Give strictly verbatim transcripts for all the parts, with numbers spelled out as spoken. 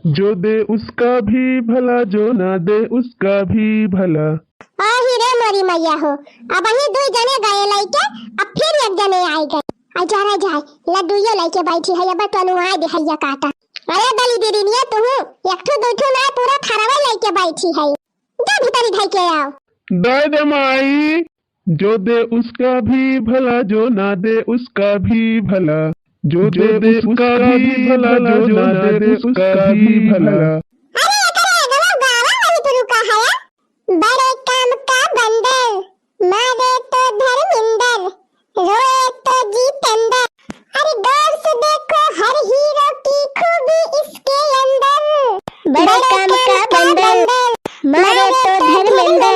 जो दे उसका भी भला, जो ना दे उसका भी भला। आही रे मोरी मैया हो, अबहीं दुइ जने गए लइके, अब फिर एक जने आइ गए। आइ जा रे जाए, लड्डुइयो लइके बैठी है, अब तनु आए दे हैया काटा। अरे दली दीदी निया तुहू, एक ठो दुइ ठो ना, पूरा थरवा लइके बैठी है। जा भीतरी धइके आओ। दे दे माई। जो दे उसका भी भला, जो ना दे उसका भी भला। जो दे उसका भी भला, जो ना दे उसका भी भला। अरे एकरे एगो गावा वही तो रुका है। बड़े काम का बंदर, मारे तो धर्मेंदर, रोए तो जितेंद्र। अरे गौर से देखो हर हीरो की खूबी इसके अंदर। बड़े काम का बंदर, मारे तो धर्मेंदर,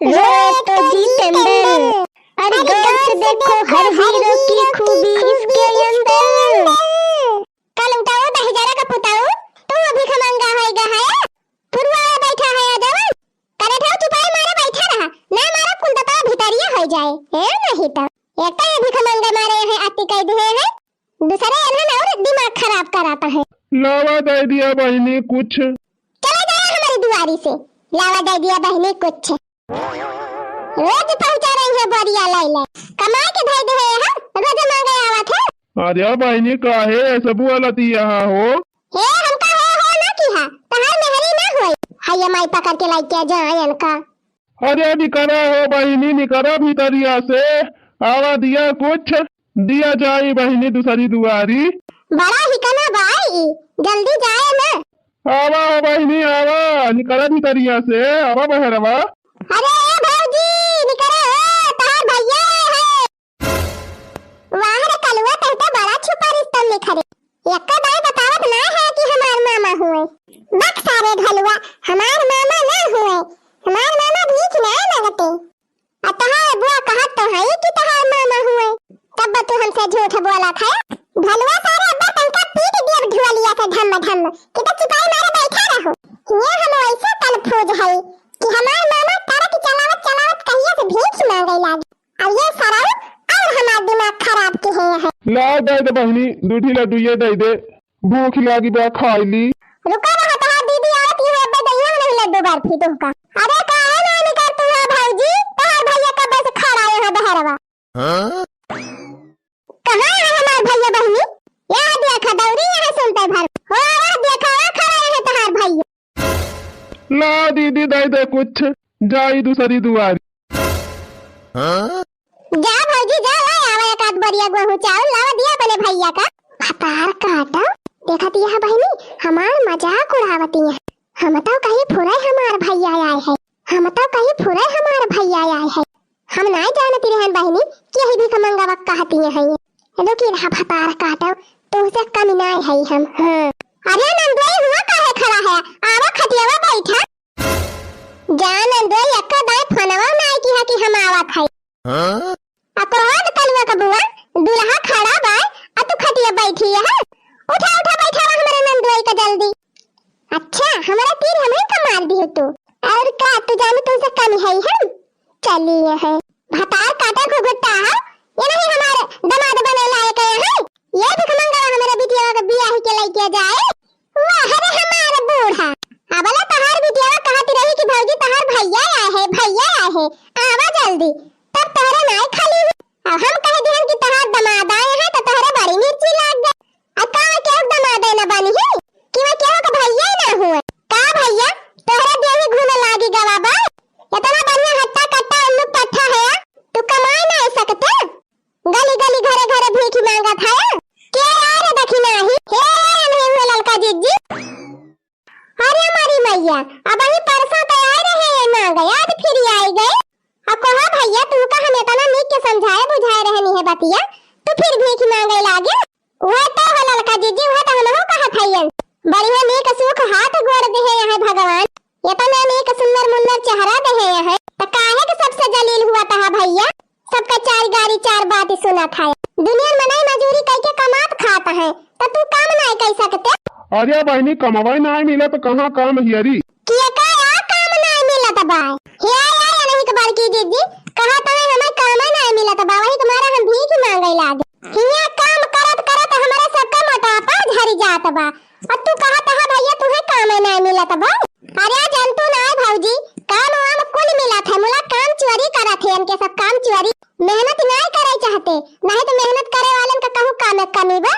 रोए तो जितेंद्र। अरे गौर से देखो हर हीरो की खूबी इसके अंदर। कल उठाओ दहिजरा का पुताऊ, तू अभी खमंगा होइगा है। पुरुआ बैठा है जवन, करे ठाव चुपाई मारे बैठा रहा, ना मारो कुल दबा भितरिया हो जाए। ए नहीं तो एक तो ये भिखमंगा मारे हैं, अति कह दिए हैं, दूसरे एनहन और दिमाग खराब कराता है। लावा दे दिया बहिनी कुछ। चला जाए हमारी दुआरी से, लावा दे दिया बहिनी कुछ। रोज पहुंचा रही है बोरिया लाई लाई, कमाए के धई दे है, रोज मांगे आवत है। अरे बहिनी काहे ऐसे बोलती यहाँ हो? हे हमका हो हो ना किहा, तहार मेहरी ना होई। हैया माई पकड़ के लाइके जाए इनका। अरे निकरा हो बहिनी, निकरा भीतरिया से, आवा दिया कुछ, दिया जाई बहिनी दूसरी दुआरी। बड़ा हिकना बाई, जल्दी जाए ना। आवा हो बहिनी, आवा, निकरा भीतरिया से, आवा बहरवा। अरे ए भौजी, निकरा हो, तहार भैया है। वाह रे कलुआ, तहता बड़ा छुपा रिश्ता लिखा रे। एक्का दाई बतावत ना है कि हमार मामा हुए। बक सारे ढलुआ, हमार मामा ना हुए, हमार मामा भीख ना मांगते। आ तहार बुआ कहत तो है कि तहार मामा हुए, तब तू हमसे झूठ बोलत है। ढलुआ सारे अब्बा तनका पीट दियब ढुअलिया से ढम ढम, कि तो चुपाई मारे बैठा रहो। ये हम ऐसे कलफूज है कि हमार मामा ट्रक चलावत चलावत कहिया से भीख मांगे लागी। अब ये सरऊ और हमार दिमाग खराब किहे हैं। ला दे दे बहिनी, दूठी लड्डू ये दे दे, भूख लागी बा, खाई ली। रुका रहा, तहार दीदी आवत ही है, अबे दइया नहीं लड्डू बर्फी तुमका। अरे काहे ना निकल तू है भौजी, तहार भैया कब से खड़ा है यहाँ बहरवा। हाँ? कहाँ है हमार भैया बहिनी? यहाँ देखा दौरी यहाँ सुनते भर। हो, यहाँ देखा, वहाँ खड़ा है तहार भैया। ला दीदी दे दे कुछ, जाई दूसरी दुआरी। हाँ? जा भौजी जा, ला आवा एक आध बोरिया गेहूं चाउर लावा दिया अपने भैया का। भतार काटा, देखत यह बहिनी, हमार मजाक उड़ावती है। हम तो कहीं फुरे हमार भैया आए है, हम तो कहीं फुरे हमार भैया आए है। हम नाय जानती रहन बहिनी कि यही भिखमंगवा कहती है। लेकिन हा भतार काटा, तुमसे कम नाय है हम। हाँ। अरे नंदोई हुआ काहे खड़ा है? आवा खटियावा बैठा। जा नंदोई, एक्का दाई फोनवा नाय किहा कि हम आवत है। हाँ? आ तोहार कलुआ का बुआ, दुल्हा खड़ा बा, आ तू खटिया बैठी है। उठा, उठा, बैठावा हमरे नंदोई का जल्दी। अच्छा, हमारा तीर हमें का मार दियो तू। और का, तू जानू तुमसे कम है हम? चलिए है। भतार काटा घुघुटा है, ये नहीं हमारे दामाद बने लायक है। ये भिखमंगवा हमारे बिटिया का बियाह के लेके जाए। वाह रे हमार बूढ़ा, अबला तहार बिटिया कहती रही कि भौजी तहार भैया आए है, भैया आए है, आवा जल्दी, तब तोहरे नाय खाली है। अब हम कह दिहन कि तहार दमाद आए हैं तो तोहरे बड़ी मिर्ची लाग गए। अब का केहू दमाद न बनी है कि वह केहू का भैया ही ना हुए। का भैया तोहरे देही घूमे लागी गवा बा? इतना बढ़िया हट्टा कट्टा उल्लू पट्ठा है, तू कमाए ना सकते? गली गली घरे घरे भीख मांगत है। के यार दखिना ही? हे यार नहीं हुए ललका जिज्जी। अरे हमारी मैया, अबही परसा तो आए रहे ये मांगे, आज फिर आए गए। अब कहा भैया, तुमका हम इतना नीक के समझाए बुझाए रहनी है बतिया, तू फिर भीख मांगे लागे। वह तो हो ललका जिज्जी, वह तो हमहू कहत हइयन। बढ़िया नीक सुख हाथ गोड़ देहे यहाँ भगवान, इतना नीक सुंदर मुन्नर चेहरा देहे यहाँ, त काहे के सबसे जलील हुआ तहा भैया? सबका चार गारी चार बात सुनत है। दुनिया में मनई मजूरी कइके कमात खात है, त तू काम नाय कइ सकते? अरे बहिनी, कमवई नाय मिलत, कहाँ काम हियरी? के का या काम नाय मिलत बा? हे आया नहीं के बड़की दीदी, कहा तवे हमें काम नाय मिलत बा, वही तुम्हारा हम भीख मांगे लागे। हिया काम करत करत हमारा सबका मोटापा झरी जात बा। और तू कहा तहा भैया, तू तब अरे जंतु नाय भौजी, काम वाम कुल मिलत है, मुला काम चोरी करत है, इनके सब काम चोरी, मेहनत नाय करे चाहते, नहीं तो मेहनत करे वालन का कहूँ काम में कमी बा।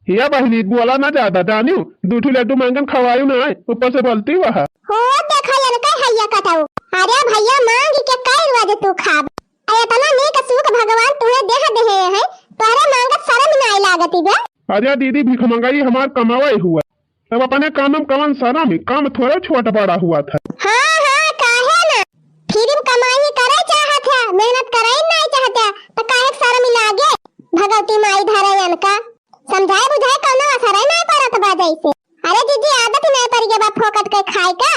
हे बहिनी, बोला ना ज्यादा, जानियो, दू ठो लड्डू मांगन खवायु ना आए, ऊपर से बोलती वह। हो, देखा इनका हैया कटाऊ। अरे भैया, मांग के कई रोज तू खाब। अरे इतना नीक सुख भगवान तुहे देह देहे है, तोहरे मांगत शरम नाय लागती बे। अरे दीदी, भीख मंगाई हमार कमावा ही हुआ। तब अपने काम में कवन शरम है, काम थोड़े छोट बड़ा हुआ था। हाँ, हाँ, काहे ना? फ्री में कमाई करे चाहत है, मेहनत करे नाय चाहत है, तो काहे के शरम लागे? भगवती माई धरे इनका। समझाए बुझाए कौनो असर है नाय पड़त बा जैसे। अरे दीदी, आदत ही नाय पड़ गया बा फोकट के खाए का।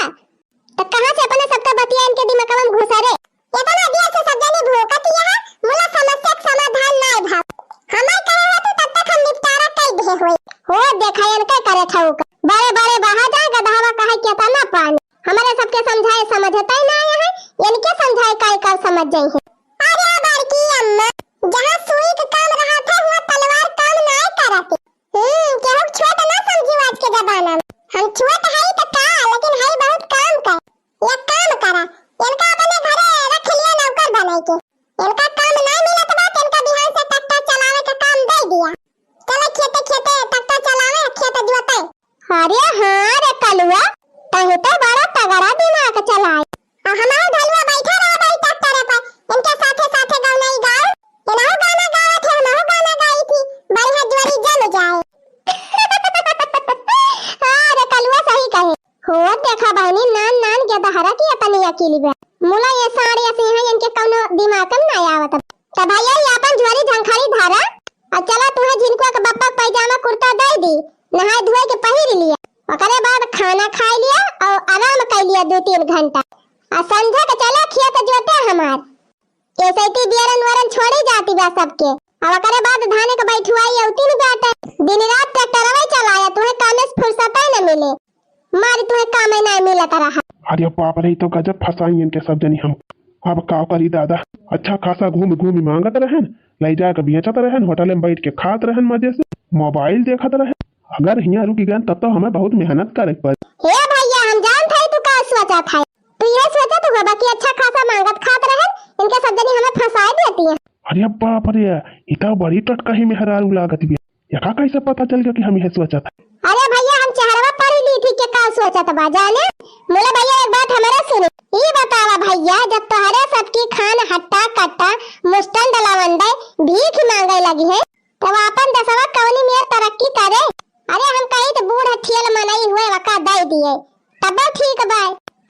तो कहाँ से अपने सबका बतिया इनके दिमाग में घुसा रे? इतना दिया से सब जने भूखत ही है, मुला समस्या के समाधान नाय भा। हमार कहे हो तो तब तक हम निपटारा कर दे हुए। हो देखा इनके करे छौक। बड़े बड़े बहा जाए गधावा कहे केतना पानी। हमारे सबके समझाए समझते ही नाय है, इनके समझाए काई का समझ जाई है। अरे बड़की अम्मा, जहाँ सुई के काम रहा था, वहाँ तलवार काम नाय करती। हम्म, केहू के छोट ना समझी आज के जमाना में। हम छोट हई त का, लेकिन हई बहुत काम कर। एक काम करा, इनका अपने घरे रख लिया नौकर बनाई के। इनका काम ना मिलत बा, त इनका बिहान से ट्रैक्टर चलावे के काम दे दिया। चले खेते खेते ट्रैक्टर चलावे, खेत जोते। अरे हाँ रे कलुआ, तही तो बड़ा तगड़ा दिमाग चलाए। आ हमारे ढलुआ बैठा रहा भाई ट्रैक्टर पर, इनके साथे साथे गाना ही गाओ। इनहु गाना गावत है, हमहु गाना गाई थी, बढ़िया जोड़ी जम जाए। हाँ रे कलुआ सही कहे। हो देखा बहनी, नान नान के दहरा की अपनी अकेली बे। मुला ये सारे ऐसे हैं, इनके कौनो दिमाग में ना आवत। त भैया ये अपन झोरी झंखारी धारा, और चला तुहे झिनकुआ के बप्पा के पैजामा कुर्ता दे दी, नहाए धोए के पहिर लिया, ओकरे बाद खाना खाए लिया और आराम कर लिया दो तीन घंटा, और संझा के चला खेत जोते हमार। एसैती बियरन वरन छोड़ी जाती बा सबके। अब ओकरे बाद धाने के बैठुआई अउती न बाटे। दिन रात ट्रैक्टरवे चलाया, तुहे कामे से फुर्सत ही न मिले। मारी तुहे कामे ना मिलत रहा। अरे बाप रे, ई तो गजब फंसाई इनके सब जनी हम। अब का करी दादा, अच्छा खासा घूम घूम मांगत रहन, ले जाके बेचत रहन, होटल में बैठ के खात रहन मजे से, मोबाइल देखत रहन। अगर हियाँ रुक गए तब तो हमें बहुत मेहनत करे के पड़ी। हे भैया, हम जानत हई तू का सोचत है। तू ये सोचत होबा कि अच्छा खासा मांगत खात रहन, इनके सब जनी हमें फंसाए देती हैं। अरे बाप रे, ई तो बड़ी टटकही मेहरारू लागत बिया। एका कैसे पता चल गया कि हम ये सोचत है? अरे भैया, हम चेहरवा पढ़ ली थी कि का सोचत बा जाने। मुला भैया, एक बात हमारे सुनी, ई बतावा भैया, जब तोहरे सबकी खान हट्टा कट्टा मुस्टंड लवंडे भीख मांगे लगी है, तब आपन देशवा कवनी मेर तरक्की करे? अरे हम कही तो बूढ़ ठियल मनई हुए वका दे दिए, तब ठीक बा।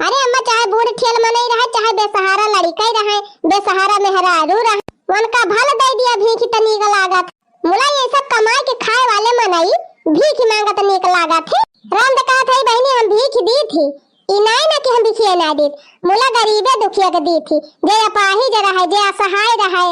अरे अम्मा, चाहे बूढ़ ठियल मनई रहे, चाहे बेसहारा लड़िकई रहे, बेसहारा मेहरारू रहे, उनका भल दे दिया भीख तनी का लागत। मुला ये सब कमाए के खाए वाले मनई भीख मांगत नीक लागत है। राम तो कहत है बहनी हम भीख दी थी, ई नाई ना कि हम भिखिए ना दी, मुला गरीबे दुखिया के दी थी, जे अपाहिज रहे, जे असहाय रहे।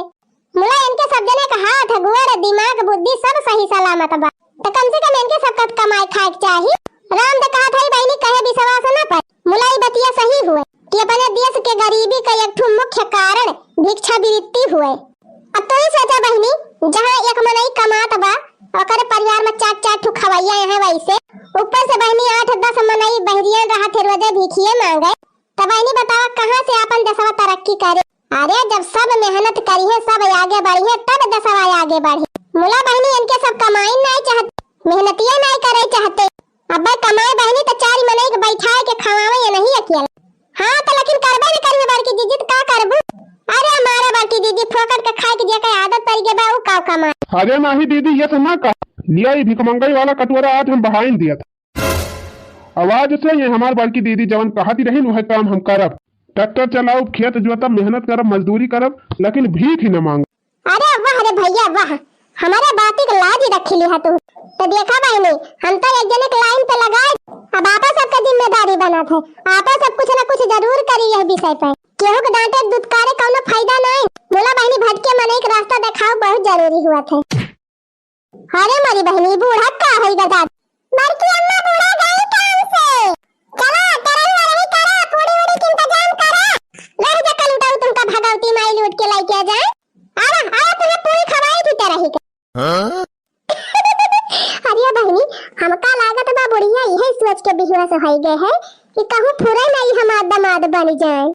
मुला इनके सब जने का हाथ, गोड़, दिमाग, बुद्धि सब सही सलामत बा, त कम से कम इनके सबका कमाए खाए के चाही। राम त कहत हई बहिनी, कहे विश्वास न पर। मुला ई बतिया सही हुए कि अपने देश के गरीबी का एक ठो मुख्य कारण भिक्षावृत्ति हुए। अब तो ही सोचा बहिनी, जहाँ एक मनई कमात बा, ओकर परिवार में चार चार ठो खवैया हैं वैसे, ऊपर से बहिनी आठ दस मनई बहरिया रहत है, रोजे भिखिए मांगे, तब इन्हीं बतावा कहाँ से आपन देशवा तरक्की करे? अरे जब सब मेहनत करिहे, सब आगे बढ़िहे, तब देशवा आगे बढ़े। मुला बहिनी इनके सब कमाई नाई चाहते, मेहनतिये नाई करे चाहते। अबे कमाए बहिनी तो चार मनई के बैठाए के खवावे ये नहीं अकेला। हाँ तो लेकिन करबे न करिहे बड़की जीजी, तो का करबू? अरे हमारे बड़की जीजी फोकट के खाए के जे के आदत पड़ गई बा, ऊ का कमाए? अरे नहीं दीदी, ये तो ना कहा, लिया ये भिखमंगई वाला कटोरा आज हम बहाइन दिया था। आवाज से ये हमार बड़की दीदी जवन कहती रही, वह काम हम करब। ट्रैक्टर चलाउब, खेत जोतब, मेहनत करब, मजदूरी करब, लेकिन भीख ही न मांगब। अरे वाह रे भैया वाह, हमारे बाती के लाज ही रख ली है तू। तो देखा बहनी, हम तो एक जने के लाइन पे लगाए, अब आपा सबका जिम्मेदारी बनत है, आपा सब कुछ ना कुछ जरूर करी यह विषय पे। केहू के डांटे दुत्कारे कौनो फायदा नहीं। मुला बहनी भटके मनई के रास्ता देखाव बहुत जरूरी हुआ थे। अरे मोरी बहिनी, बूढ़ा का होई गदा? बड़की अम्मा बूढ़ा गई काम से। चला, तरल वरही करा, पूड़ी उड़ी के इंतजाम करा। रह जा कल उठाऊ तुमका भगवती माई लूट के लेके आ जाए। आवा, आवा, तुम्हें पूरी खवाई थी तरही के। हाँ? अरे बहिनी, हमका लागत बा बुढ़िया इहे सोच के बिहुआ बस होइ गए है कि कहूँ फुरे नहीं हमार दमाद बन जाए।